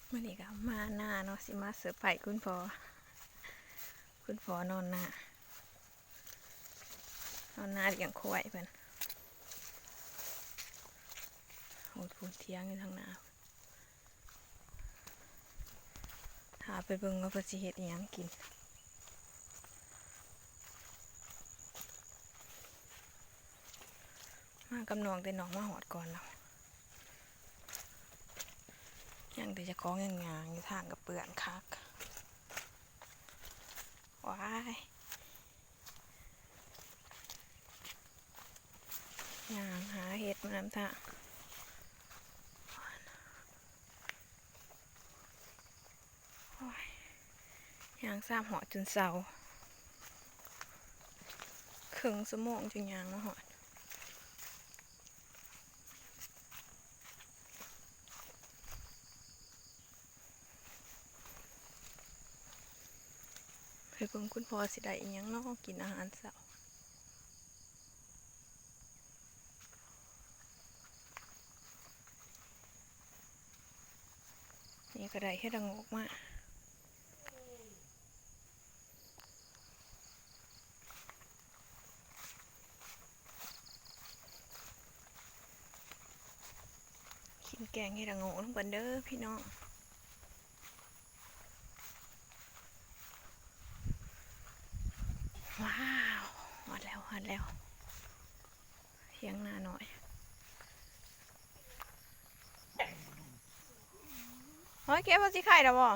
ມື້ນີ້ກໍມານາເນາະ ຊິມາເຊີໄພຄຸນພໍ່ ຄຸນພໍ່ນອນນາ ນອນນາລ້ຽງຄວາຍເພິ່ນ. ໂອ້ ພຸ້ນຖຽງຢູ່ທາງໜ້າ ຖ້າໄປເບິ່ງວ່າເພິ່ນຊິເຮັດອີ່ຫຍັງກິນ. ມາກັບນ້ອງ ແຕ່ນ້ອງມາຮອດກ່ອນເນາະ ຍັງແຕ່ເຈົ້າຂອງຍັງຍ່າງຢູ່ ທາງກໍເປື້ອນຄັກ. ວ້າຍ ຍ່າງຫາເຫັດມານຳທາງ. ໂອ້ຍ ຍ່າງສາມຮອດຈົນເຊົາ ເຄິ່ງຊົ່ວໂມງຈຶ່ງຍ່າງມາຮອດ. ໄປເບິ່ງຄຸນພໍ່ຊິໄດ້ອີ່ຫຍັງເນາະ ກິນອາຫານເຊົ້າ. ນີ້ກໍໄດ້ເຫັດລະໂງກມາ ກິນແກງເຫັດລະໂງກນຳກັນເດີພີ່ນ້ອງ. ວ້າວ ຮອດແລ້ວ ຮອດແລ້ວ ຖຽງນານ້ອຍ. ເຮີ້ຍ ເກັບເອົາຊິໄຂ່ດອກບໍ່?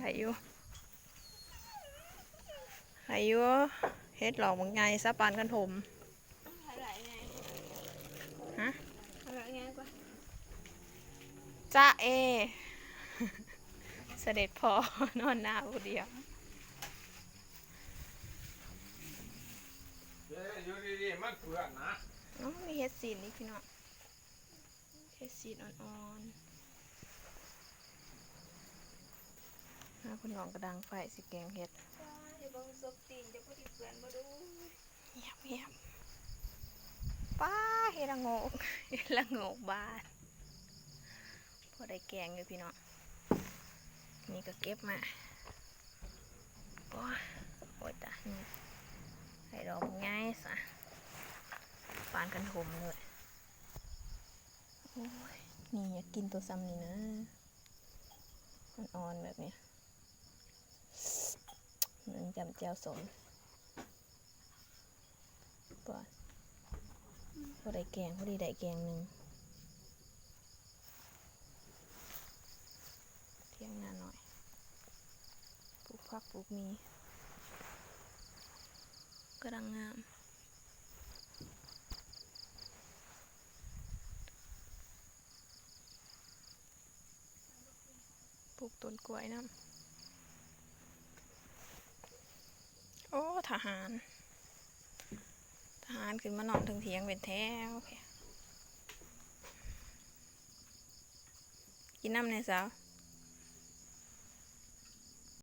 ໄດ້ຢູ່ ໄດ້ຢູ່ ເຫັດຫຼອກບັກໃຫຍ່ ສາປານກັນຖົມ. ຮະ? ຈະເອ ສະເດັດພໍ່ນອນນາຜູ້ດຽວ. ເອີ ຢູ່ດີໆ ມັນເປື້ອນນະ. ເອົ້າ ມີເຫັດສີນອີກພີ່ນ້ອງ ເຫັດສີນອ່ອນໆ. ຫາ ພີ່ນ້ອງກະດັງໄຟຊິແກງເຫັດ. ປ້າ ຢ່າເບິ່ງສົບຕີນ ຈະບໍ່ໄດ້ເປື້ອນບໍ່ດູ. ງຽບໆ ປ້າ ເຫັດລະໂງກ ເຫັດລະໂງກບານ ພໍໄດ້ແກງຢູ່ພີ່ນ້ອງ. ນີ້ກໍເກັບມາ ໂອ້ຍ ໂອ້ຍຕາຍ ນີ້ໄດ້ດອກໃຫຍ່ຊະ ປານກັນຖົມເລີຍ. ໂອ້ຍ ນີ້ຢາກກິນໂຕຊ່ຳນີ້ນະ ອ່ອນໆ ແບບນີ້ ໜຶ້ງຈ້ຳແຈ່ວສົ້ມ. ບໍ່ ບໍ່ໄດ້ແກງ ພໍດີໄດ້ແກງໜຶ່ງ. ຖຽງນານ້ອຍ ປູກຜັກປູກໝີ່ ກຳລັງງາມ. ປູກຕົ້ນກ້ວຍນຳ. ໂອ້ ທະຫານ ທະຫານຂຶ້ນມານອນເທິງຖຽງເປັນແຖວ. ກິນນຳແດ່ສາວ.